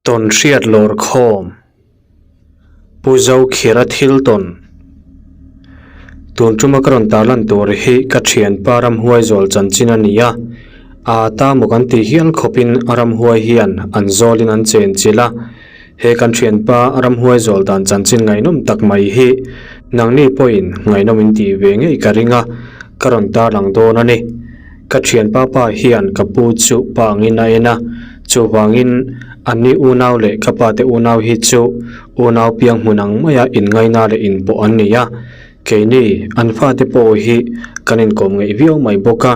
Tawn hriat lawr khawm. Pu Zokhira thil tawn. Tun tuma ka rawn tarlan tur hi ka thianpa ramhuai zawl chanchin a ni a. Aa ta maw kan tih hial khawpin a ramhuai hian an zawlin an chen chilh a. He kan thianpa ramhuai zawl dan chanchin ngaihnawm tak mai hi nangni pawhin ngaihnawm in tih ve ngei ka ring a, ka rawn tarlang dawn a ni. Ka thianpa pa hian ka pu chu pa angin a en a, chuvangin anni unau leh ka pa te unau hi chu unau piang hmun ang maia inngaina leh inpawh an ni a, keini an fate pawh hi kan inkawm ngeih viau mai bawk a.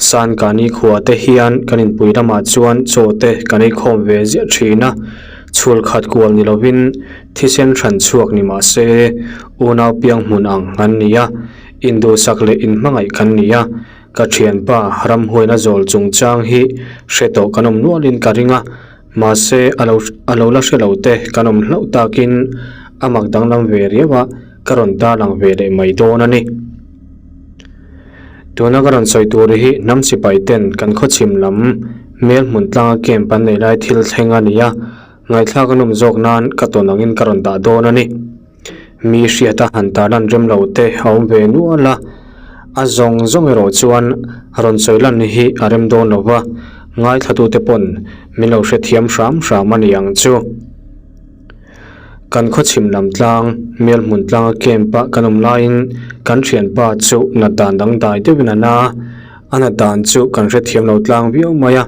Sankani khua te hian kan inpui lamah chuan chaw te kan eikhawm ve ziah thin a, chhul khat kual ni lovin thisen hran chhuak ni mah se unau piang hmun ang an ni a, induhsak leh inhmangaih kan ni a. Ka thianpa ramhuaina zawl chungchang hi hre tawh kan awm nualin ka ring a, mahse a lo a lo la hre lo te kan awm hlauh takin a mak danglam ve riau a, ka rawn tarlang ve leh mai dawn a ni. Tuna ka rawn sawi tur hi hnam sipai ten kan khawchhim lam hmel hmun tlanga camp an nei lai thil thleng a ni a, ngaihthlak a nawm zawk nan ka tawn angin ka rawn dah dawn a ni. Mi hriata han tarlan rem lo te a awm ve nual a, a zawng zawng erawh chuan rawn sawi lan hi a rem dawn lo va, ngaithlatute pawn min lo hrethiam hram hram a ni ang chu. Kan khawchhim lam tlang, Mel hmun tlanga camp a kan awm laiin kan thianpa chu nat dan dangdai deuhin a na a, a nat dan chu kan hrethiam lo tlang viau mai a.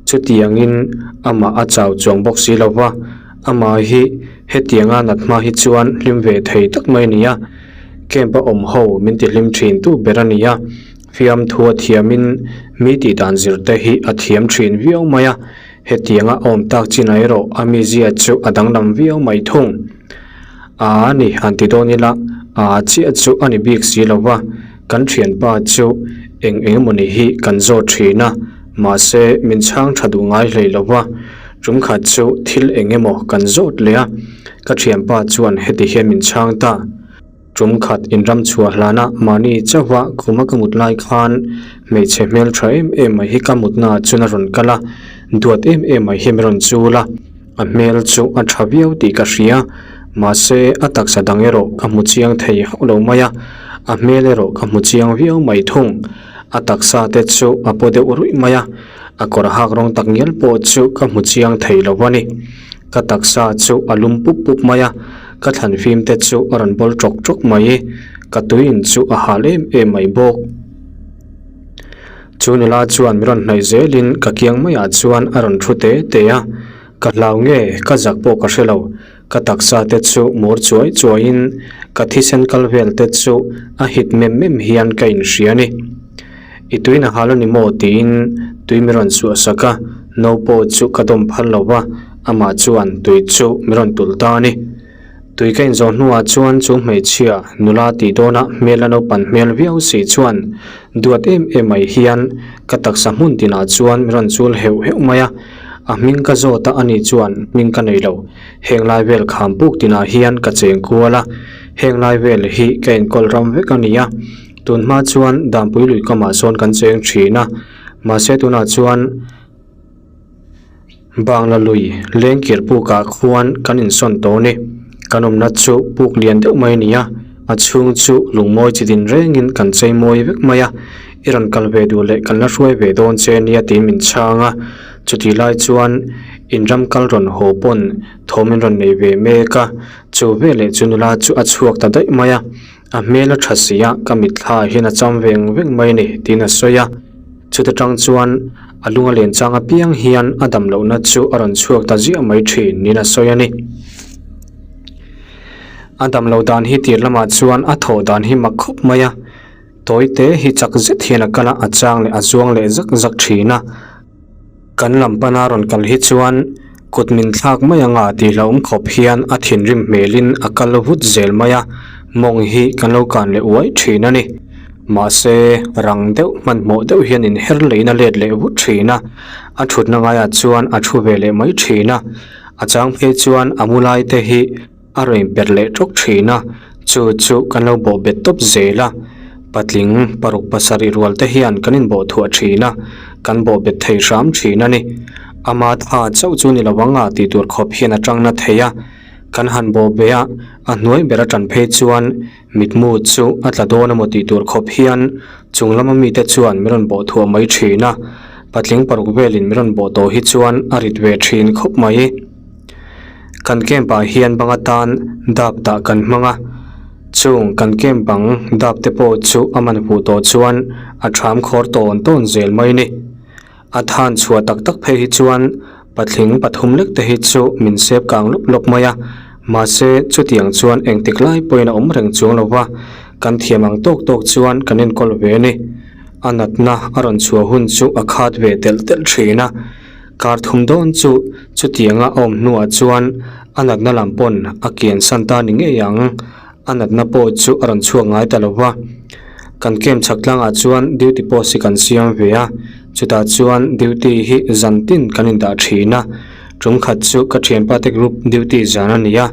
Chutiangin amah a chau chuang bawk si lo va, amah hi hetianga nat hma hi chuan hlim ve thei tak mai a ni a, camp a awm ho min ti hlim thin tu ber a ni a, fiamthu a thiamin mi tih dan zir te hi a thiam thin viau mai a, hetianga a awm tak chin ah erawh a mizia chu a danglam viau mai thung. A ni han ti dawn ila, a chiah chu a ni bik si lo va, kan thianpa chu eng eng emawni hi kan zawt thin a, Mahse, min chhang tha duh ngai hlei lo va, tum khat chu thil eng emaw kan zawt leh a, ka thianpa chuan heti hian min chhang ta. Tum khat inram chhuah hlana mahni chauha khuma ka mut lai khan hmeichhe hmel tha em em mai hi ka mutnaah chuan a rawn kal a, duat em em mai hi min rawn chul a, a hmel chu a tha viau tih ka hria, mahse a taksa dang erawh ka hmu chiang thei hauh lo mai a, a hmel erawh ka hmu chiang viau mai thung. A taksa te chu a paw deuh ruih mai a, a kawr hak rawng tak ngial pawh chu ka hmu chiang thei lo a ni. Ka taksa chu a lum pup pup mai a, ka thlan fim te chu a rawn bawl tawk tawk mai. Ka tui in chu a hal em em mai bawk. Chu nula chuan min rawn hnaih zelin ka kiang maiah chuan a rawn thu te te a, ka hlau nge ka zak pawh ka hre lo. Ka taksa te chu mur chuai chuaiin ka thisen kal vel te chu a hit mem mem hian ka inhria a ni. I tuina hal a ni maw tiin tui mi rawn suah sak a, no pawh chu ka dawm phal lo va, amah chuan tui chu mi rawn tulh ta a ni. Tui ka inzawh hnuah chuan chu hmeichhia nula tih dawnah hmel a naupan hmel viau si chuan duat em em mai hian ka taksa hmun tinah chuan mi rawn chul heuh heuh mai a. A hming ka zawt a anih chuan hming ka nei lo. Heng lai vel kham puk tinah hian ka cheng kual a, heng lai vel hi ka enkawl ram vek a ni a. Tun hma chuan Dampui lui kamah sawn kan cheng thin a, mahse tunah chuan Bangla lui lengkir pukah khuan kan insawn tawh a ni. Kan awmna chu puk lian deuh mai a ni a, a chhung chu lungmawi chi din rengin kan chei mawi vek mai a. I rawn kal ve duh leh kan la hruai ve dawn che nia tiin min chhang a, chutih lai chuan in ram kal rawn haw pawn thawm in rawn nei ve mek a, chu veleh chu nula chu a chhuak ta daih mai a, a hmel a tha si a ka mitthla ah hian a cham veng veng mai a ni tiin a sawi a, chuta tang chuan a lung a len chang apiang hian a dam lohna chu a rawn chhuak ta ziah mai thin niin a sawi a ni. A dam loh dan hi tir lamah chuan a thawh dan hi mak khawp mai a. Tawi te hi chak zet hian a kal a, a chang leh a zuang leh zak zak thin a. Kan lam pana rawn kal hi chuan kut min thlak mai anga tih hlauhawm khawp hian a thinrim hmelin a kal vut zel mai a, mawng hi kan lo kan leh uai thin a ni. Mahse, rang deuh hmanhmawh deuh hian inher leiin a let leh vut thin a, a thutna ngaiah chuan a thu ve leh mai thin a. A chang phei chuan a mu lai te hi A rawn inperh leh tawk thin a, chu chu kan lo bawh bet tawp zel a. Patling paruk pasarih rual te hian kan inbawh thuah thin a, kan bawh bet thei hram thin a ni. Ama tha chauh chu ni lo ang a tih tur khawp hian a tang na thei a. Kan han bawh ve a, a hnuai ber atan phei chuan mitmu chu a tla dawn emaw tih tur khawp hian chung lama mite chuan min rawn bawh thuah mai thin a. Patling paruk velin min rawn bawh tawh hi chuan a rit ve thin khawp mai. Kan camp ah hian bang atan dap dah kan hmang a, chung kan camp bang dap te pawh chu a man fuh tawh chuan a tham khawr tawn tawn zel mai a ni. A than chhuah tak tak phei hi chuan patling pathum lek te hi chu min sep kang lawp lawp mai a, mahse chutiang chuan engtik lai pawhin a awm reng chuang lo va, kan thiam ang tawk tawk chuan kan enkawl ve a ni. A natna a rawn chhuah hun chu a khat ve telh telh thin a. Kar thum dawn chu chutianga a awm hnuah chuan a natna lam pawn a kian san ta ni ngei ang. A natna pawh chu a rawn chhuak ngai ta lo va. Kan camp chhak tlangah chuan duty post hi kan siam ve a, chutah chuan duty hi zan tin kan indah thin a. Tum khat chu ka thianpa te group duty zan a ni a,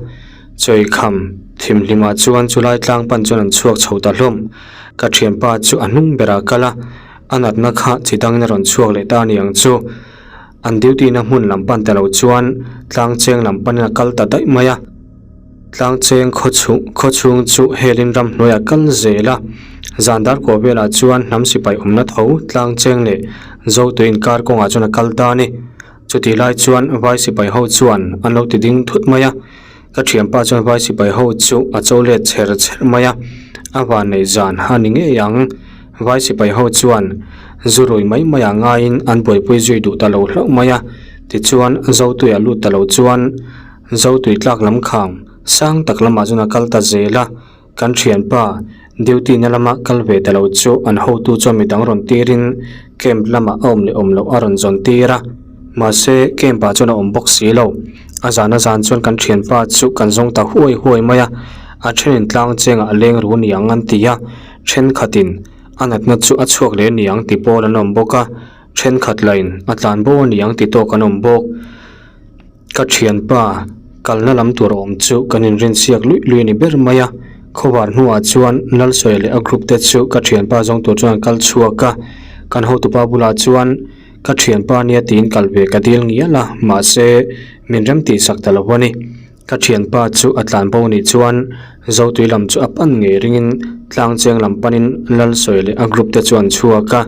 chawikham thimhlimah chuan chulai tlang pan chuan an chhuak chho ta hlawm. Ka thianpa chu a hnung berah kal a. A natna kha chi dangin a rawn chhuak leh ta a ni ang chu. An duty na hmun lam pan ta lo chuan tlang cheng lam panin a kal ta daih mai a. Tlang cheng khaw chhung khaw chhung chu helin ramhnuai a kal zel a. Zan dar kuah velah chuan hnam sipai awmna tho tlang cheng leh Zotui inkar kawngah chuan a kal ta a ni. Chutih lai chuan vai sipai ho chuan an lo ti ding thut mai a. Ka thianpa chuan vai sipai ho chu a cho let chher chher mai a, a van nei zan a ni ngei ang. Vai sipai ho chuan zu rui mai mai ah ngaiin an buaipui zui duh ta lo hlauh mai a, tichuan Zotui a lut ta lo chuan Zotui tlak lam khang sang tak lamah chuan a kal ta zel a. Kan thianpa duty na lama kal ve ta lo chu an hotu chuan midang rawn tirin camp lamah a awm leh awm loh a rawn zawn tir a, mahse camp ah chuan a awm bawk si lo. A zan a zan chuan kan thianpa chu kan zawng ta huai huai mai a, a thenin tlang chengah a leng ru niang an ti a, thenkhatin a natna chu a chhuak leh niang ti pawl an awm bawk a, thenkhat lahin a tlan bo a niang ti tawk an awm bawk. Ka thianpa kalna lam tur a awm chu kan inrinsiak luih luih a ni ber mai a, khawvar hnuah chuan Lalsawi leh a group te chu ka thianpa zawng tur chuan an kal chhuak a, kan hotupa bulah chuan ka thianpa nia tiin kal ve ka dil ngial a, mahse min rem tih sak ta lo a ni. Ka thianpa chu a tlan bo nih chuan Zotui lam chu a pan ngei ringin tlang cheng lam panin Lalsawi leh a group te chu an chhuak a.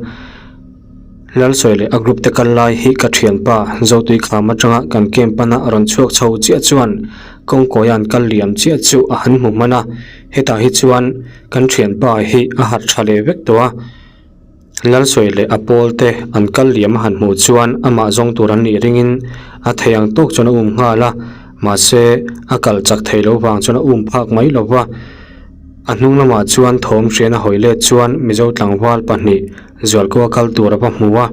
Lalsawi leh a group te kal lai hi ka thianpa Zotui Kham atanga kan camp pana a rawn chhuak chho chiah chuan kawngkawia an kal liam chiah chu a han hmu hman a, hetah hi chuan kan thianpa hi a harh tha leh vek tawh a. Lalsawi leh a pawl te an kal liam a han hmuh chuan amah zawng tur an nih ringin a thei ang tawk chuan a um nghal a, mahse a kal chak thei lo vang chuan a um phak mai lo va. A hnung lamah chuan thawm hrian a hawi let chuan Mizo tlangval pahnih Zualkaw a kal tur a va hmu a,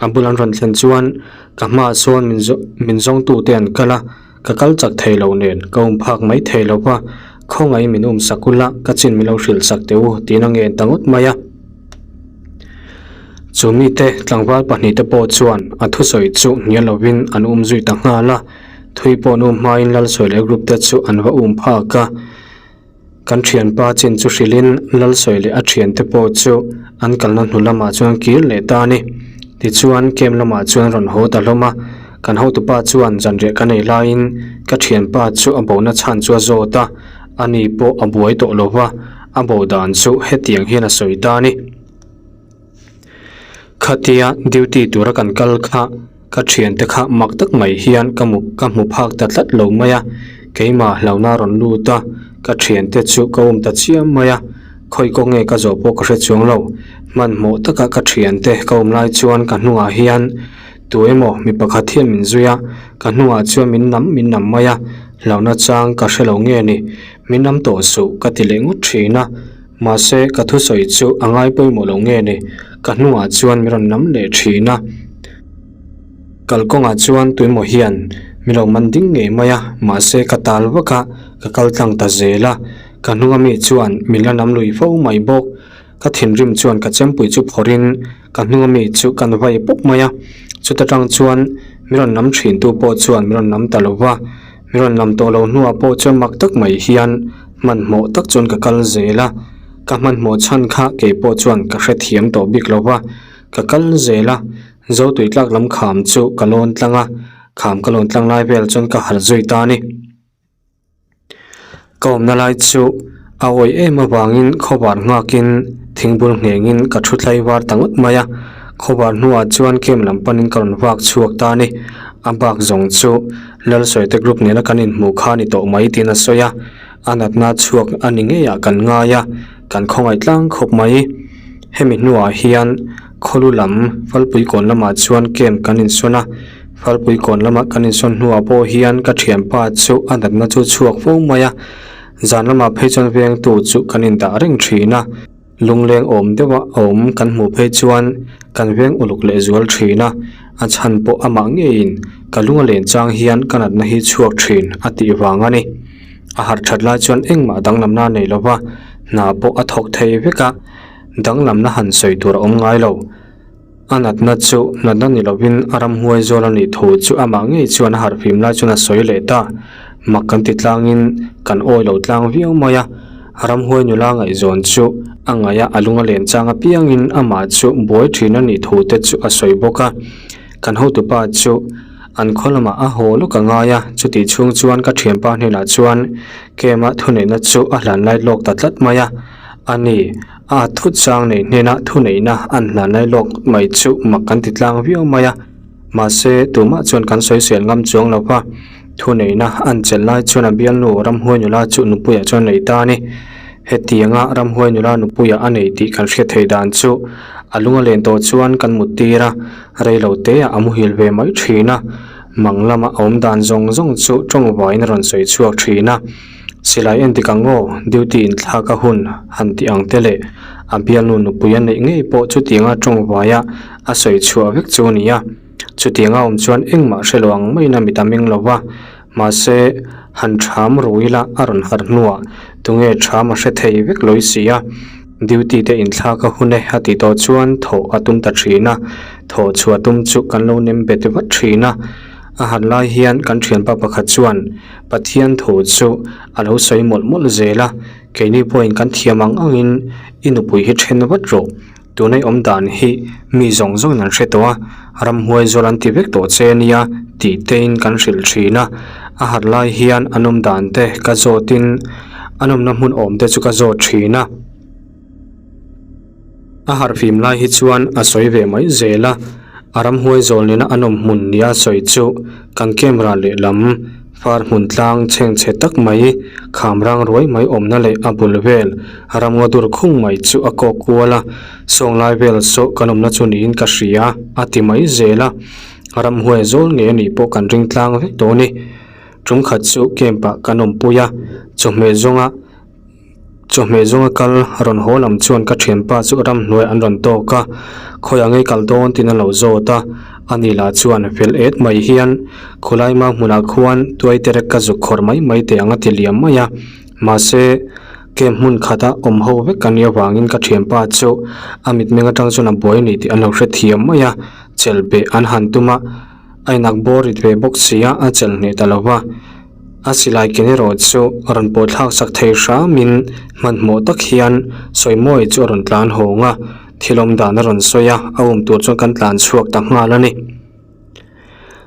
a bul an rawn thlen chuan ka hmaah sawn min zawng min zawngtute an kal a, ka kal chak thei lo nen ka um phak mai thei lo va, khawngaih min um sak ula ka chin min lo hrilh sak teh u tiin a ngen ta ngawt mai a. Chu mite tlangval pahnihte pawh chuan a thusawi chu hnial lovin an um zui ta nghal a, thui pawh an um hmain Lalsawi leh group te chu an va um phak a. Kan thianpa chin chu hrilhin Lalsawi leh a thiante pawh chu an kalna hnu lamah chuan kir leh ta a ni. Tichuan camp lamah chuan rawn haw ta hlawm a, kan hotupa chuan zanriah ka nei laiin ka thianpa chu a bona chhan chu a zawt a, ani pawh a buai tawh lo va, a bo dan chu hetiang hian a sawi ta a ni. Khatia duty tura kan kal kha ka thiante kha mak tak mai hian ka mu ka hmu phak ta tlat lo mai a, keimah hlauhna a rawn lut a, ka thiante chu ka um ta chiam mai a, khawi kawng nge ka zawh pawh ka hre chuang lo, hmanhmawh taka ka thiante ka um lai chuan ka hnungah hian tu emaw mi pakhat hian min zui a, ka hnungah chuan min nam min nam mai a, hlauhna chang ka hre lo nge ni, min nam tawh suh ka ti leh ngawt thin a. Mahse, ka thusawi chu a ngai pawimawh lo nge ni, ka hnungah chuan min rawn lam leh thin a. Kalkawngah chuan tuimaw hian min lo man ding ngei mai a, mahse ka tal vak a, ka kal tlang ta zel a. Ka hnunga mi chuan min la nam lui fo mai bawk. Ka thinrim chuan ka chempui chu phawrhin ka hnunga mi chu kan vai pawp mai a. Chuta tang chuan min rawn lam thintu pawh chuan min rawn lam ta lo va. Mi rawn lam tawh lo hnuah pawh chuan mak tak mai hian hmanhmawh tak chuan ka kal zel a, ka hmanhmawh chhan kha kei pawh chuan ka hrethiam tawh bik lo va, ka kal zel a. Zotui tlak lam kham chu ka lawn tlang a, kham ka lawn tlang lai vel chuan ka harh zui ta a ni. Ka awmna lai chu a awih em avangin khawvar nghakin thingbul nghengin ka thu thlai var ta ngawt mai a, khawvar hnuah chuan camp lam panin ka rawn vak chhuak ta a ni. A bak zawng chu Lalsawite group nena kan inhmuh kha a ni tawh mai tiin a sawi a, a natna chhuak a ni ngeiah kan ngai a, kan khawngaih tlang khawp mai. Hemi hnuah hian khawlu lam Falpui kawn lamah chuan camp kan insawn a, Falpui kawn lama kan insawn hnuah pawh hian ka thianpa chu a natna chu chhuak fo mai a, zan lamah phei chuan vengtu chu kan indah reng thin a, lungleng awm deuha awm kan hmuh phei chuan kan veng uluk leh zual thin a, a chhan pawh amah ngeiin ka lung a len chang hian ka natna hi chhuak thin a tih vang a ni. A harh that lai chuan engmah danglamna a nei lova, hna pawh a thawk thei vek a, danglamna han sawi tur a awm ngai lo. A natna chu natna ni lovin a ramhuai zawl a nih thu chu amah ngei chuan a harhfim lai chuan a sawi leh ta. Mak kan ti tlangin kan awi lo tlang viau mai a, ramhuai nula ngaihzawn chu a ngaih a, a lung a len chang apiangin amah chu buai thin a nih thu te chu a sawi bawk a. Kan hotupa chu an khaw lamah a haw lawk a ngai a, chutih chhung chuan ka thianpa hnenah chuan Kema thuneihna chu a hlan lai lawk ta tlat mai a, a ni. A thut chang nei hnena thuneihna an hlan lai lawk mai chu mak kan ti tlang viau mai a, mahse tumah chuan kan sawisel ngam chuang lo va, thuneihna an chelh lai chuan a bialnu ramhuai nula chu nupuiah chuan a nei ta a ni. Hetianga ramhuai nula nupuiah a nei tih kan hriat theih dan chu a lung a len tawh chuan kan mut tir a, reilo teah a muhil ve mai thin a, mang lama a awm dan zawng zawng chu tawngvaiin a rawn sawi chhuak thin a. Silai en dik ang aw, duty in thlak a hun han tih ang te leh a bialnu nupui a neih ngei pawh chutianga tawngvaia a sawi chhuah vek chu a ni a. Chutianga awm chuan engmah hre lo ang maiin a mit a meng lo va, mahse han ṭham ru ila a rawn harh hnuah tunge ṭham a hre thei vek lawi si a. Duty te in thlak a hun e a tih tawh chuan thawh a tum ta ṭhin a, thawh chhuah tum chu kan lo nem bet vat ṭhin a. A han lai hian kan thianpa pakhat chuan Pathian thu chu a lo sawi mawlh mawlh zel a, keini pawhin kan thiam ang angin i nupui hi then vat rawh, tuna i awm dan hi mi zawng zawngin an hre tawh a, ramhuai zawl an ti vek tawh che ania tih tein kan hrilh thin a, a harh lai hian an awm dan te ka zawtin an awmna hmun awm te chu ka zawt thin a. A harhfim lai hi chuan a sawi ve mai zel a, a ramhuai zawl nena a nawm hmun nia sawi chu kan camera lehlam far hmun tlang chhengchhe tak mai, kham rang ruai mai awmna leh a bul vel ramngaw dur khung mai chu a kawk kual a, sawnglai vel saw kan awmna chu niin ka hria a ti mai zel a, ramhuai zawl ngei a nih pawh kan ring tlang vek tawh a ni. Tum khat chu camp ah kan awmpui a, chawhmeh zawnga. Chawhmeh zawnga kal rawn haw lam chuan ka thianpa chu ramhnuai an rawn tawk a, khawiah ngei kal dawn tiin a lo zawt a, ani lah chuan fel et mai hian khawlai mau hmunah khuan tuai terek ka zuk khawrh mai mai teh ang a ti liam mai a, mahse camp hmun khata awm ho vek ka nih avangin ka thianpa chu a mitmeng atang chuan a buai a ni tih an lo hrethiam mai a, chelh beh an han tum a, a inak bawr rit ve bawk si a, a chelh hneh ta lo va. A silai ken erawh chu a rawn pawh thlak sak thei hramin hmanhmawh tak hian Sawimawi chu a rawn tlan hawng a, thil awm dan a rawn sawi a, a um tur chuan kan tlan chhuak ta nghal a ni.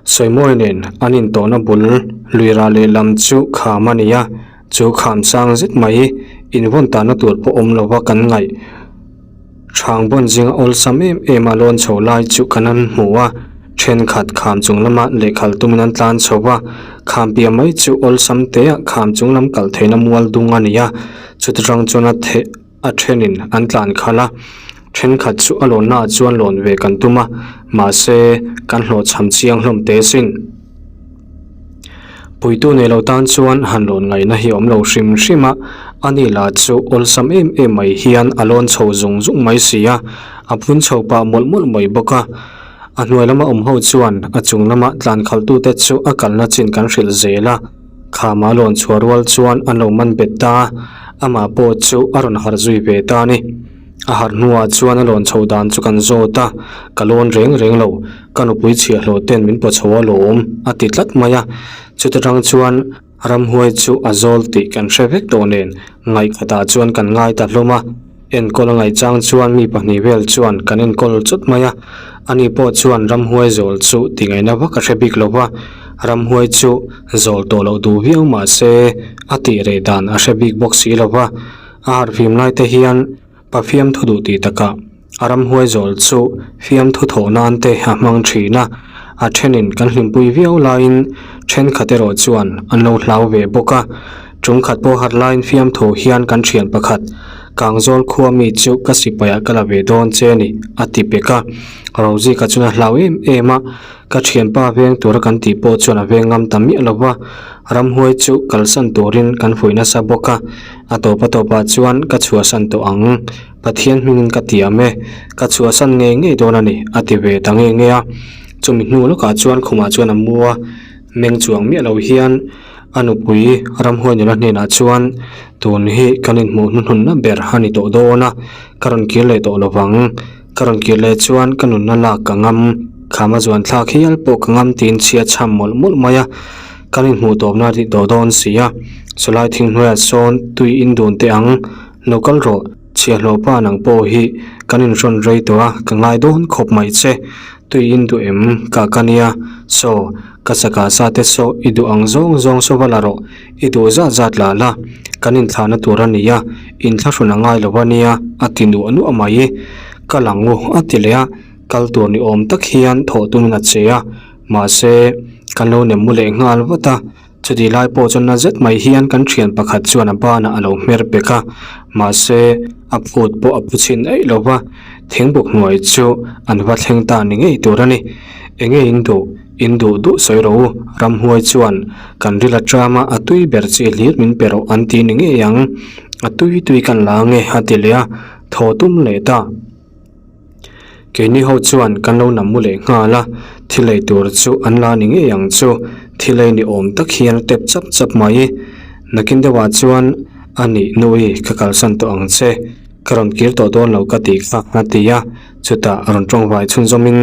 Sawimawi nen an intawhna bul lui rah lehlam chu kham a ni a, chu kham sang zet mai invawn tanna tur pawh awm lova kan ngaih. Hrang bawn zinga awlsam em em a lawn chho lai chu kan han hmu a, thenkhat kham chung lama lehkhal tumin an tlan chho va, kham piah mai chu awlsam te ah kham chung lam kal theihna mual dung a ni a, chuti tang chuan a theh a thenin an tlan khalh a, thenkhat chu a lawnna ah chuan lawn ve kan tum a, mahse kan hlawhchham chiang hlawm te sin. Puitu nei lo tan chuan han lawn ngaihna hi a awm lo hrim hrim a, ani lah chu awlsam em em mai hian a lawn chho zung zung mai si a, a phun chho pah mawlh mawlh mai bawk a. A hnuai lama awm ho chuan a chung lama tlan khalhtute chu a kalna chin kan hrilh zel a, khama lawn chhuah rual chuan an lo man bet ta a, amah pawh chu a rawn harh zui ve ta a ni. A harh hnuah chuan a lawn chho dan chu kan zawt a, ka lawn reng reng lo, ka nupui chhiahhlawh ten min paw chho a lawm a ti tlat mai a, chuta tang chuan ramhuai chu a zawl tih kan hre vek tawh nen ngaihkhatah chuan kan ngai ta hlawm a. Enkawl a ngaih chang chuan mi pahnih vel chuan kan enkawl chawt mai a, ani pawh chuan ramhuai zawl chu tingaihna vak a hre bik lo va, ramhuai chu zawl tawh loh duh viau mah se a tih reh dan a hre bik bawk si lo va, a harhfim lai te hian pa fiamthu duh tih takah a ramhuai zawl chu fiamthu thawh nan te a hmang thin a, a thenin kan hlimpui viau laiin thenkhat erawh chuan an lo hlau ve bawk a, Chungkhat pawh harh laiin fiamthu hian kan thian pakhat, Kangzawl khua mi chu ka sipaiah ka la ve dawn che a ni, a ti pek a. Rozika chuan a hlau em em a, ka thianpa veng tura kan tih pawh chuan a veng ngam ta miah lo va, ramhuai chu kalsan turin kan fuih nasa bawk a, a tawp a tawpah chuan ka chhuahsan tawh ang, Pathian hmingin ka tiam e, ka chhuahsan ngei ngei dawn a ni, a ti ve ta nge nge a. Chumi hnu lawkah chuan khumah chuan a mu a, meng chuang miah lo hian, A nupui ramhuai nula hnenah chuan, Tun hi kan inhmuh hnuhnunna ber a ni tawh dawn a, ka rawn kir leh tawh lovang. Ka rawn kir leh chuan ka nunna lak ka ngam, khama zuan thlak hial pawh ka ngam tiin chhia chham mawlh mawlh mai a. Kan inhmuh tawpna a nih tawh dawn si a, chulai thing hnuaiah sawn tui in dun teh ang, lo kal rawh, chhiahhlawh pa nang pawh hi kan inhrawn rei tawh a, ka ngai dawn khawp mai che. Tui in duh em? Ka ka nia. Saw, ka chakah sa te saw i duh ang zawng zawng saw va la rawh. I duh zat zat la la. Kan inthlahna tur a nia, inthlahrun a ngai lo a nia, a ti nuah nuah mai. Ka lang u, a ti leh a. Kal tur ni awm tak hian thawh tumin a che a. Mahse, kan lo nem mu leh nghal vat a. Chutih lai pawh chuan na zet mai hian kan thian pakhat chuan a banah a lo hmer pek a, mahse a phut pawh a pu chhin eih lo va, thingbuk hnuai chu an va thleng ta ni ngei tur a ni. Enge in duh? In duh duh sawi rawh u, ramhuai chuan kan ril aṭam a, a tui ber chi hlir min pe rawh an ti ni ngei ang, a tui tui kan la ange a ti leh a, thaw tum leh ta. Keini ho chuan kan lo nam mu leh nghal a, thil ei tur chu an la ni ngei ang chu, thil ei ni awm tak hian a tep chap chap mai. Nakin deuhah chuan a nih nui ka kalsan tawh ang che, ka rawn kir tawh dawn lo ka tih kha a ti a, chutah a rawn tawngvai chhunzawmin,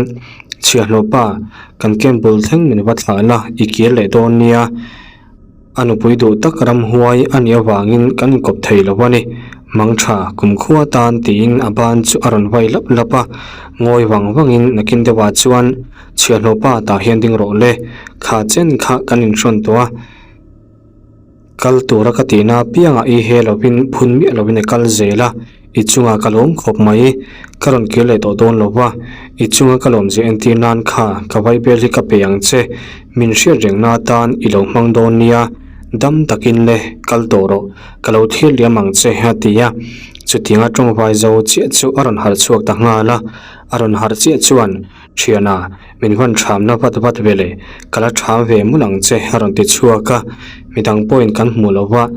Chhiahhlawh pa, kan camp bul thleng min va thlah la, i kir leh dawn nia. A nupui duh tak ramhuai a nih avangin kan inkawp thei lo a ni. Mangtha, kumkhua tan tiin a ban chu a rawn vai lap lap a, ngawi vang vangin nakin deuhah chuan chhiahhlawh pa tah hian ding rawh le, kha chen kha kan inhrawn tawh a, kal tura ka tihna apiangah i he lovin phun miah lovin i kal zel a. I chunga ka lawm khawp mai, ka rawn kir leh tawh dawn lo va, i chunga ka lawmzia entir nan kha ka vaibel hi ka pe ang che, min hriat rengna atan i lo hmang dawn nia, dam takin le, kal tawh rawh, ka lo thlir liam ang che a ti a. Chutianga tawngvai zo chiah chu a rawn harh chhuak ta nghal a, a rawn harh chiah chuan, Thiana, min hman thamna vat vat ve le, ka la tham ve mul ang che a rawn ti chhuak a, midang pawhin kan hmuh lo va,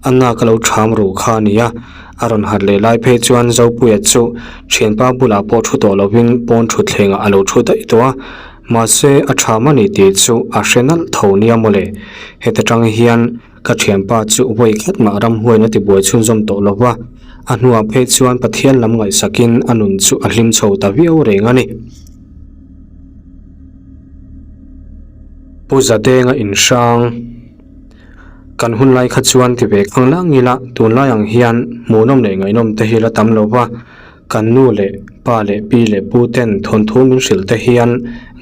A na ka lo ṭham ru kha a nia. A rawn harh leh lai phei chuan Zopuia chu ṭhianpa bulah pawh ṭhu tawh lovin pawn ṭhutthlengah a lo ṭhu daih tawh a. Mahse, a ṭham a ni tih chu a hre nalh tho nia mawle. Heta ṭang hian ka ṭhianpa chu vawi khat mah ramhuain a tibuai chhunzawm tawh lo va, a hnuah phei chuan Pathian lam ngaihsakin a nun chu a hlim chho ta viau reng a ni. Pu Zadenga inhrang. Kan hun lai kha chuan ti ve khang lang ila tunlai ang hian hmuhnawm leh ngaihnawm te hi la tam lo va, kan nu leh pa leh pi leh pu ten thawnthu min hrilh te hian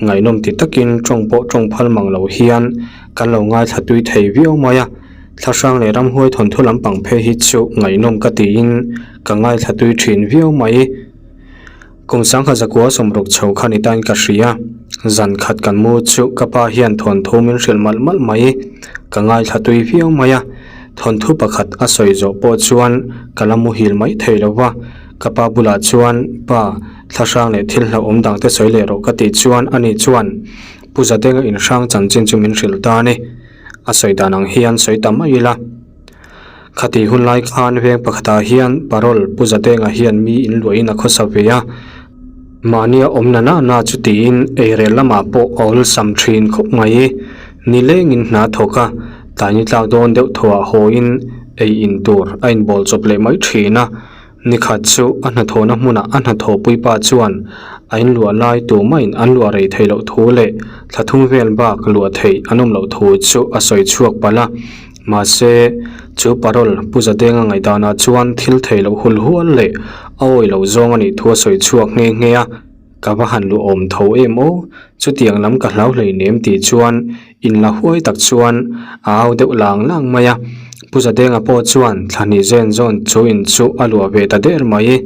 ngaihnawm ti takin tawng pawh tawng phal mang lo hian kan lo ngaithla tui thei viau mai a, thlahrang leh ramhuai thawnthu lampang phei hi chu ngaihnawm ka tiin ka ngaithla tui thin viau mai. Kum sangha zakua sawmruk chho kha ni tain ka hria. Zan khat kan mu chu ka pa hian thawnthu min hrilh malh malh mai. Ka ngaithla tui viau mai a. Thawnthu pakhat a sawi zawh pawh chuan ka la muhil mai thei lo va. Ka pa bulah chuan, Pa, thlahrang leh thil hlauhawm dang te sawi leh rawh ka tih chuan ani chuan Pu Zadenga inhrang chanchin chu min hrilh ta a ni. A sawi dan ang hian sawi ta mai ila. Khati hun lai khan veng pakhatah hian parole Pu Zadenga hian mi in luahin a khawsa ve a, mahnia awm na na na chu tiin eirel lamah pawh a awlsam thin khawp mai. Nilengin hna thawk a, tlaini tlak dawn deuh thawhah hawiin ei in tur a inbawl chawp leh mai thin a. Nikhat chu a hnathawhna hmunah a hnathawhpui pa chuan a inluah lai tumahin an luah rei theih loh thu leh thla thum vel bak luah theih an awm loh thu chu a sawi chhuak palh a. Mahse, Chu parole Pu Zadenga ngaihdanah chuan thil thei loh hul hual leh a awi lo zawng a nih thu a sawi chhuak nghe nghe a. Ka va han luh awm tho em aw, chutiang lam ka hlau hleinem tih chuan inla huai tak chuan a au deuh lang lang mai a. Pu Zadenga pawh chuan thla hnih zen zawn chu in chu a luah ve ta der mai.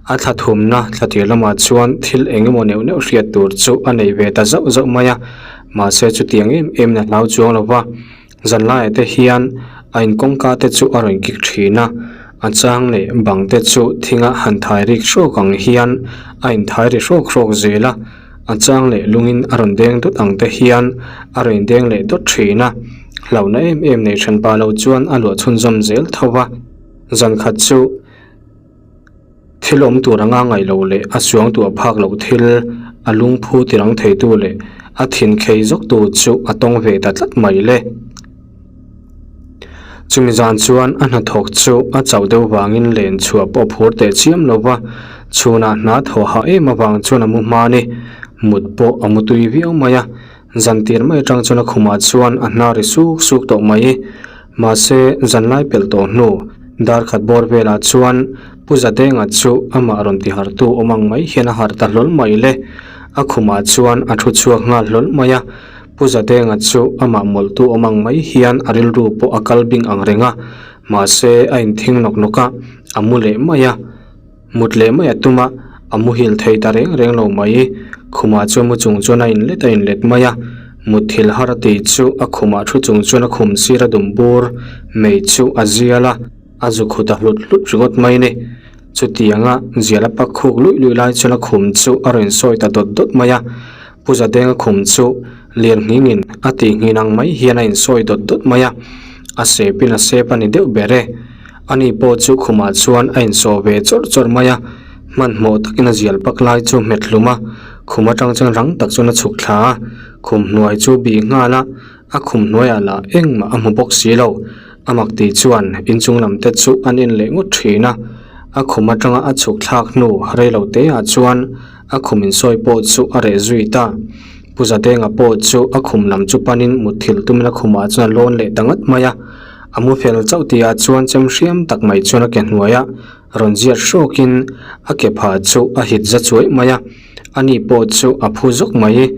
A thla thumna thla tir lamah chuan thil eng emaw neuh neuh hriat tur chu a nei ve ta zauh zauh mai a, mahse chutiang em em in a hlau chuang lo va. Zanlaiah te hian a in kawngka te chu a rawn kik thin a, a chang leh bang te chu thinga han thai rik hrawk ang hian a in thai ri hrawk hrawk zel a, a chang leh lungin a rawn deng dawt ang te hian a rawn deng leh dawt thin a, hlauhna em em nei hran pah lo chuan a luah chhunzawm zel tho va, zan khat chu. Thil awm tur anga ngaih loh leh a chuang tuah phak loh thil, a lungphu tirang theitu leh a thin khei zawktu chu a tawng ve ta tlat mai le. Chumi zan chuan a hnathawk chu a chauh deuh vangin len chhuah pawh phur teh chiam lo va, chhunah hna thawh hah em avang chuan a mu hma ni. Mut pawh a mu tui viau mai a, zan tir mai atang chuan a khumah chuan a hna ri suk suk tawh mai. Mahse, zanlai pelh tawh hnu, dar khat bawr velah chuan Pu Zadenga chu amah rawn ti hartu awm ang mai hian a harh ta hlawl mai le. A khumah chuan a thu chhuak nghal hlawl mai a. Pu Zadenga chu amah mawlhtu awm ang mai hian a rilru pawh a kal bing ang reng a. Mahse, a inthing nawk nawk a, a mu leh mai a. Mut leh mai a tum a, a muhil thei ta reng reng lo mai. Khumah chuan mu chung chuan a inlet a inlet mai a, mutthil har a tih chu a khumah thu chung chuan a khum sir a dum bur mei chu a zial a, a zu khut a hlut hlut ringawt mai a ni. Chutianga zial a pak khuk luih luih lai chuan a khum chu a rawn sawi ta dawt dawt mai a, Pu Zadenga khum chu lian nghingin a tih nghin ang mai hian a insawi dawt dawt mai a, a sepin a sep a ni deuh ber e. Ani pawh chu khumah chuan a insawh ve chawrh chawrh mai a, hmanhmawh takin a zial pak lai chu hmet hlum a, khum atang chuan rang tak chuan a chhuk thla a, khum hnuai chu bih nghal a, a khum hnuaiah lah engmah a hmu bawk si lo. A mak tih chuan inchung lam te chu an en leh ngawt thin a, a khum atanga a chhuk thlak hnu rei lo te ah chuan a khum insawi pawh chu a reh zui ta. Pu Zadenga pawh chu a khum lam chu panin mutthilh tumin a khumah chuan a lawn leh ta ngat mai a. A mu fel chauh tihah chuan chem hriam tak mai chuan a ke hnuaiah rawn ziat hrawkin a ke phah chu a hit za chuaih mai a, ani pawh chu a phu zawk mai.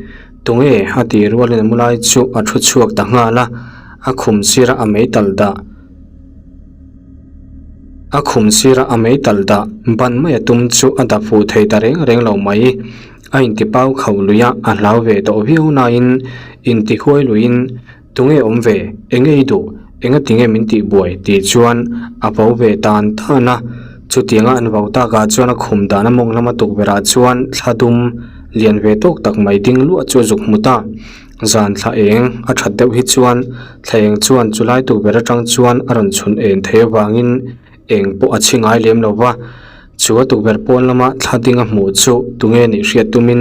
Tunge a tih rualin a mu lai chu a thu chhuak ta nghal a, a khum sira a mei tal dah a khum sira a mei tal dah ban mai a tum chu a dap fuh thei ta reng reng lo mai. A intipau khauh lui a, a hlau ve tawh viau nain intihuai luiin Tunge awm ve? Enge i duh? Enga tinge min tih buai? tih chuan a vo ve tan tan a. Chutianga an vo takah chuan a khum dan a mawng lama tukverhah chuan thla dum lian ve tawk tak mai ding luah chu a zuk hmu ta. Zan thla eng a that deuh hi chuan thla eng chuan chulai tukverh atang chuan a rawn chhun en thei avangin eng pawh a chhi ngai lem lo va. Chu a tukverh pawn lama thla ding a hmuh chu tunge nih hriat tumin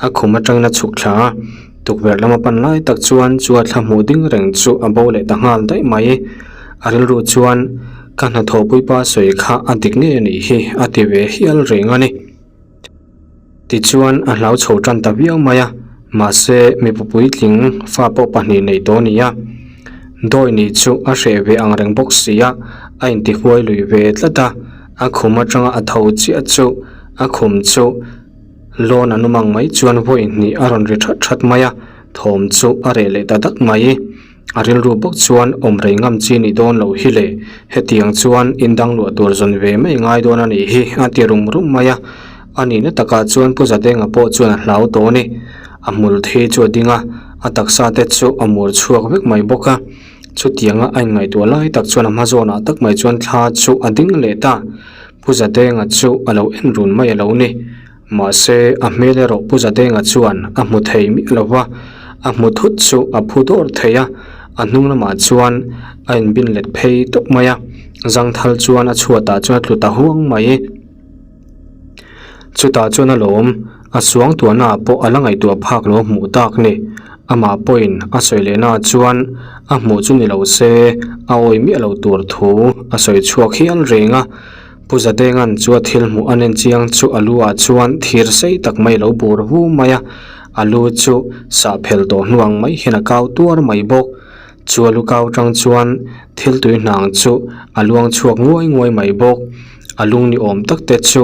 a khum atangin a chhuk thla a, tukverh lama pan lai tak chuan chu a thla hmuh ding reng chu a bo leh ta nghal daih mai. A rilru chuan ka hnathawhpui pa sawi kha a dik ngei a nih hi a ti ve hial reng a ni. Tichuan a hlau chho tan ta viau mai a, mahse mipa puitling fa pawh pahnih nei tawh a ni a. Dawi nih chu a hreh ve ang reng bawk si a, a intihuai lui ve tlat a, a khum atanga a tho chiah chu a khum chu lawn an awm ang mai chuan vawi hnih a rawn ri that that mai a, thawm chu a reh leh ta dak mai. A rilru bawk chuan awm rei ngam chi nih dawn loh hi le, hetiang chuan in dang luah tur zawn ve mai ngai dawn a nih hi a ti rum rum mai a. A nihna takah chuan Pu Zadenga pawh chuan a hlau tawh a ni. A hmul thi chu a ding a, a taksa te chu a mur chhuak vek mai bawk a. Chutianga a inngaihtuah lai tak chuan a hma zawnah tak mai chuan thla chu a ding leh ta. Pu Zadenga chu a lo en run mai a lo ni. Mahse, a hmel erawh Pu Zadenga chuan a hmu thei miah lo va, a hmu thut chu a phu dawr thei a, a hnung lamah chuan a inbin let phei tawp mai a, zangthal chuan a chhuatah chuan a tlu ta huang mai. Chutah chuan a lawm, a suang tuahnaah pawh a la ngaihtuah phak lo hmuh tak ni. Amah pawhin a sawi lehnaah chuan a hmuh chu ni lo se a awi miah lo tur thu a sawi chhuak hial reng a. Pu Zadenga'n chu a thil hmuh a nen chiang chu a lu ah chuan thir sei tak mai a lo bur vu mai a, a lu chu sah phel tawh hnuang mai hian a kau tuar mai bawk. Chu a lukau tang chuan thil tui hnang chu a luang chhuak nguai nguai mai bawk. A lung ni awm tak te chu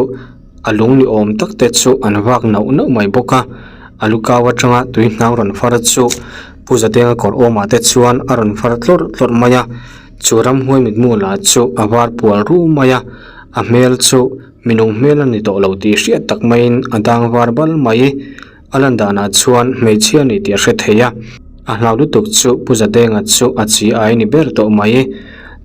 a lung ni awm tak te chu an vak nauh nauh mai bawk a. A lukau atanga tui hnang rawn far chu Pu Zadenga kawr awmah te chuan a rawn far tlawrh tlawrh mai a. Chu ramhuai mitmu lah chu a var pual ru mai a, a hmel chu minung hmel a ni tawh lo tih hriat tak maiin a dang var bal mai. A lan danah chuan hmeichhia a ni tih a hre thei a, a hlau lutuk chu Pu Zadenga chu a chi ai ni ber tawh mai.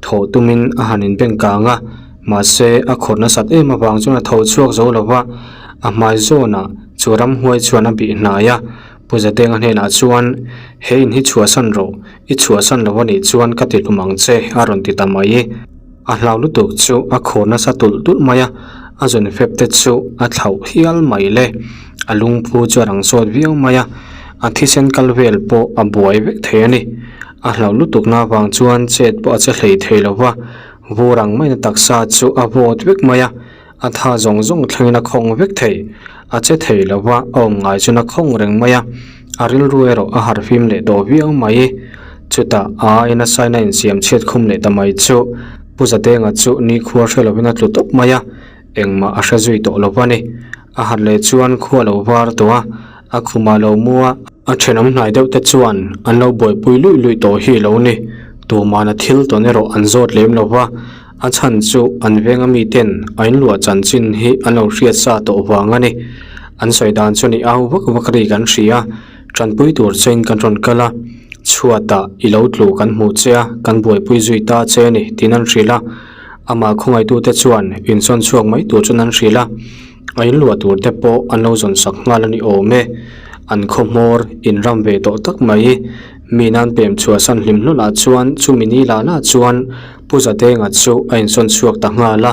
Thawh tumin a han inbeng kang a, mahse a khawr nasat em avang chuan a tho chhuak zo lo va, a hmai zawnah chu ramhuai chuan a bih hnai a, Pu Zadenga hnenah chuan, He in hi chhuahsan rawh, i chhuahsan lo a nih chuan ka ti hlum ang che a rawn ti ta mai. A hlau lutuk chu a khawr nasa tulh tulh mai a, a zun fep te chu a thlauh hial mai le. A lungphu chu a rang sawt viau mai a, a thisen kal vel pawh a buai vek thei a ni. A hlauh lutuk na vang chuan chet pawh a che hlei thei lo va, vur ang maina taksa chu a vawt vek mai a, a tha zawng zawng thlengin a khawng vek thei. A che thei lo va, a awm ngai chuan a khawng reng mai a, a rilru erawh a harhfim leh tawh viau mai. Chutah a aina saina insiam chhiat khum leh ta mai chu Pu Zadenga chu nikhua hre lovin a tlu tawp mai a, engmah a hre zui tawh lo va ni. A harh leh chuan khua a lo var tawh a, a khumah lo mu a, a thenawm hnai deuh te chuan an lo buaipui luih luih tawh hi lo ni. Tuman a thil tawn erawh an zawt lem lo va, a chhan chu an venga miten a inluah chanchin hi an lo hriat sa tawh vang a ni. An sawi dan chu ni au vak vak ri kan hria. Tanpui tur chein kan rawn kal a, chhuatah i lo tlu kan hmuh che a, kan buaipui zui ta che a ni tiin an hrilh a. Amah khawngaitute chuan insawn chhuak mai tur chuan an hrilh a, a inluah tur te pawh an lo zawn sak nghal a ni awm e. An khaw hmawr inram ve tawh tak mai. Mi nan pem chhuahsan hlim hlawlah chuan chumi ni lah lah chuan Pu Zadenga chu a insawn chhuak ta nghal a.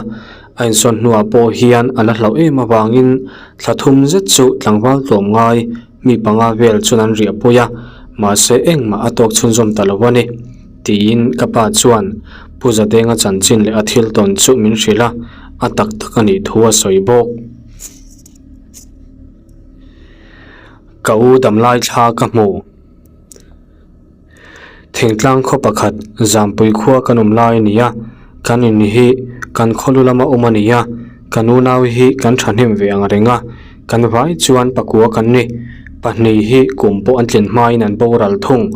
A insawn hnuah pawh hian a la hlauh em avangin thla thum zet chu tlangval tlawm ngai Mi panga vel chuan an riah pui a, mahse engmah a tawk chhunzawm ta lo a ni, tiin ka pa chuan Pu Zadenga chanchin leh a thil tawn chu min hrilh a, a tak tak a nih thu a sawi bawk. Ka u damlai thla ka hmu. Thingtlang khaw pakhat Zampui khua kan awm lai a ni a, kan in hi kan khaw lu lama awm a ni a, kan unau hi kan thahnem ve ang reng a, kan vai chuan pakua kan ni. Pahnih hi kum pawh an tlin hmain an boral thung.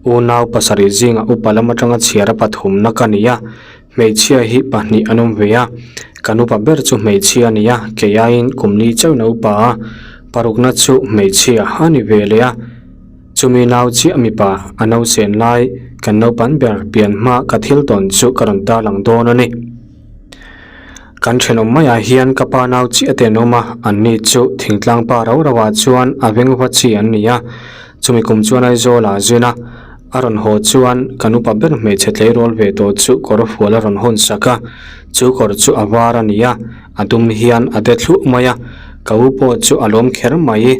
Unau pasarih zingah upa lam atanga chhiara pathumna ka ni a, hmeichhia hi pahnih an awm ve a, kan upa ber chu hmeichhia a ni a, kei aiin kum li chauhin a upa a, parukna chu hmeichhia a ni ve leh a. Chumi nau chiah mipa a nausen lai kan naupan ber pian hma ka thil tawn chu ka rawn tarlang dawn a ni. Kan thenawm maiah hian ka pa nau chiah te an awm a, anni chu thingtlang pa rau rau ah chuan a vengva chi an ni a. Chumi kum chuan Aizawl ah zin a, a rawn haw chuan kan upa ber hmeichhe tleirawl ve tawh chu kawr fual a rawn hawn sak a, chu kawr chu a var a ni a, a dum hian a de thluah mai a, ka u pawh chu a lawm kher mai.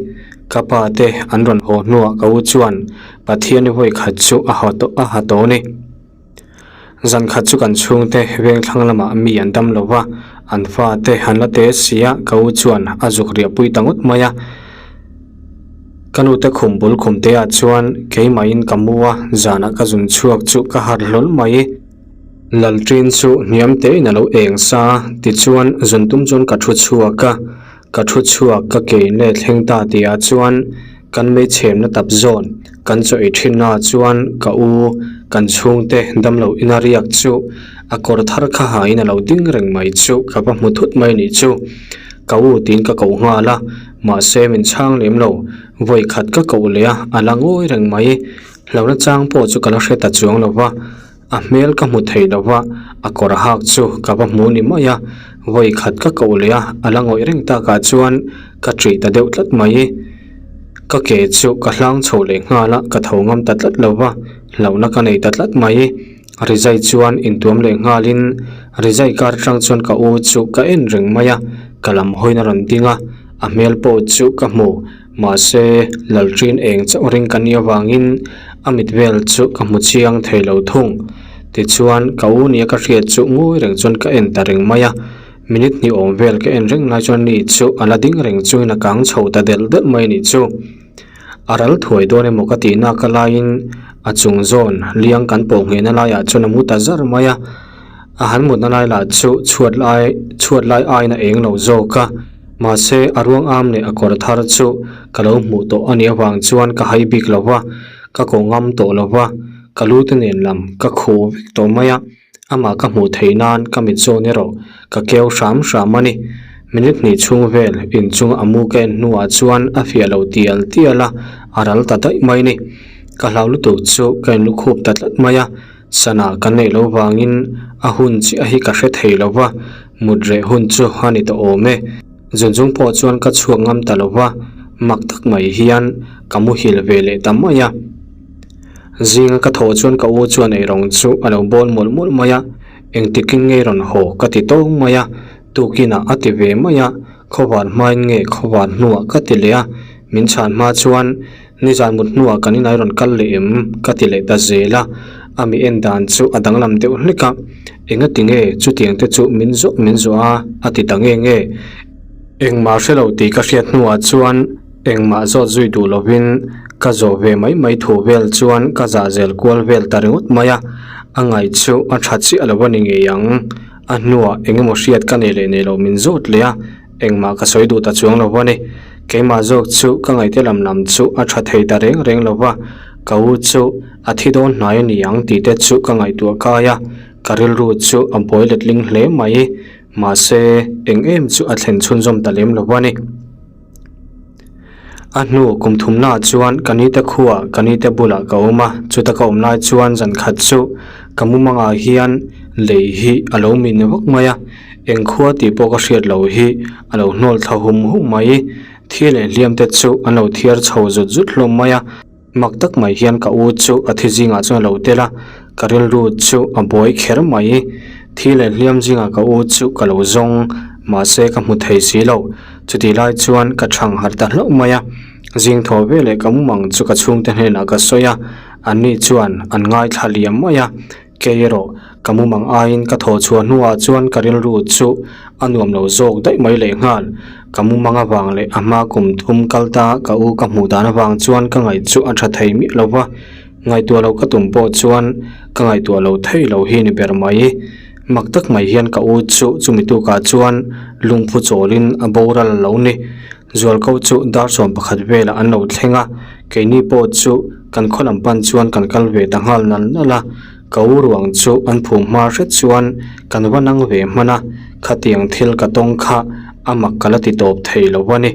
Ka pa te an rawn haw hnuah ka u chuan Pathian i vawi khat chu a haw tawh a ha tawh a ni. Zan khat chu kan chhungte vengthlang lamah mi an dam lo va, an fate an la te si a, ka u chuan a zuk riah pui ta ngawt mai a. Ka nu te khum bul khum te ah chuan keimahin ka mu a, zanah ka zun chhuak chu ka harh hlawl mai. Lalṭin chu hniam tein a lo eng sa a, tichuan zun tum chuan ka thu chhuak a. Ka thu chhuak ka ke in leh thleng ta tih ah chuan kan meichhemna tap zawn kan chaw ei thin na ah chuan ka u kan chhungte damlo ina riak chu a kawr thar kha ha in a lo ding reng mai chu ka va hmu thut mai nih chu. Ka u tiin ka koh nghal a mahse min chhang lem lo vawi khat ka koh leh a a la ngawi reng mai hlauhna chang pawh chu ka la hre ta chuang lo va. A hmel ka hmu thei lo va, a kawr hak chu ka va hmu ni mai a, vawi khat ka koh leh a, a la ngawih reng takah chuan ka ṭih ta deuh tlat mai. Ka ke chu ka hlang chho leh nghal a, ka tho ngam ta tlat lo va, hlauhna ka nei ta tlat mai. Rizai chuan intuam leh nghalin rizai kar atang chuan ka u chu ka en reng mai a, ka lam hawiin a rawn ding a, a hmel pawh chu ka hmu. Mahse, Lalṭin eng chauh ring ka nih avangin a mit vel chu ka hmu chiang thei lo thung. Tichuan, ka u nia ka hriat chu ngawi reng chuan ka en ta reng mai a. Minute hnih awm vel ka en reng lai chuan ni chu a la ding reng chungin a kang chho ta delh delh mai a nih chu. A ral thuai dawn emaw ka tih nak a laiin. A chung zawn liang kan pawh nghehna laiah chuan a mu ta zar mai a, a han mutna lai lah chu chhuat lai chhuat lai aiin a eng lo zawk a, mahse a ruang am leh a kawr thar chu ka lo hmuh tawh a nih avang chuan ka hai bik lo va, ka ko ngam tawh lo va, ka lu te nen lam ka khuh vek tawh mai a. Amah ka hmuh theih nan ka mit zawn erawh ka keu hram hram a ni. Minute hnih chhung vel inchung a mu ka en hnuah chuan a fiah lo tial tial a, a ral ta daih mai ni. Ka hlau lutuk chu ka inlukhup ta tlat mai a, sana kan neih loh vangin a hun chiah hi ka hre thei lo va, mut reh hun chu a ni tawh awm e. Zunzung pawh chuan ka chhuak ngam ta lo va, mak tak mai hian ka muhil ve leh ta mai a. Zinga ka thawh chuan ka u chuan eirawng chu a lo bawl mawlh mawlh mai a, engtikin nge rawn haw ka ti tawng mai a, tukinah a ti ve mai a, khawvar hmain nge khawvar hnuah ka ti leh a, min chhan hma chuan nizan mut hnuah kan inai rawn kal leh em ka ti leh ta zel a, a mi en dan chu a danglam deuh hlek a, engati nge chutiang te chu min zawh min zawh a a ti ta nge nge, engmah hre lo tih ka hriat hnuah chuan. Engmah zawt zui duh lovin ka zawh ve mai mai thu vel chuan ka zah zel kual vel ta ringawt mai a, a ngaih chu a tha chiah lo a ni ngei ang. A hnuah eng emaw hriat ka nei leh nei lo min zawt leh a, engmah ka sawi duh ta chuang lo a ni. Keimah zawk chu ka ngaihte lam lam chu a tha thei ta reng reng lo va, ka u chu a thi dawn hnai a ni ang tih te chu ka ngaihtuah kai a, ka rilru chu a buai letling hle mai. Mahse, eng em chu a thlen chhunzawm ta lem lo a ni. A hnu kum thumnaah chuan ka nite khuaah ka nite bulah ka awm a, chuta ka awm lai chuan zan khat chu ka mumangah hian lei hi a lo min vak mai a, eng khua tih pawh ka hriat loh hi a lo hnawl thla hum hum mai. Thi leh hliam te chu an lo thiar chho zut zut hlawm mai a. Mak tak mai hian ka u chu a thi zingah chuan a lo tel a, ka rilru chu a buai kher mai. Thi leh hliam zingah ka u chu ka lo zawng, mahse ka hmu thei si lo. Chutih lai chuan ka chhang harh ta hlauh mai a, zing thaw veleh ka mumang chu ka chhungte hnenah ka sawi a, anni chuan an ngaithla liam mai a. Kei erawh ka mumang aiin ka thaw chhuah hnuah chuan ka rilru chu a nuam lo zawk daih mai leh nghal. Ka mumang avang leh a hma kum thum kal ta ka u ka hmuh dan avang chuan ka ngaih chu a tha thei miah lo va, ngaihtuah loh ka tum pawh chuan ka ngaihtuah lo thei lo hi ni ber mai. Mak tak mai hian ka u chu chumi tukah chuan lungphu chawlin a boral lo ni. Zualko chu dar 11 velah an lo thleng a, keini pawh chu kan khaw lam pan chuan kan kal ve ta nghal nal nal a, ka u ruang chu an phum hma hret chuan kan va nang ve hman a, khatiang thil ka tawng kha a mak ka la ti tawp thei lo a ni.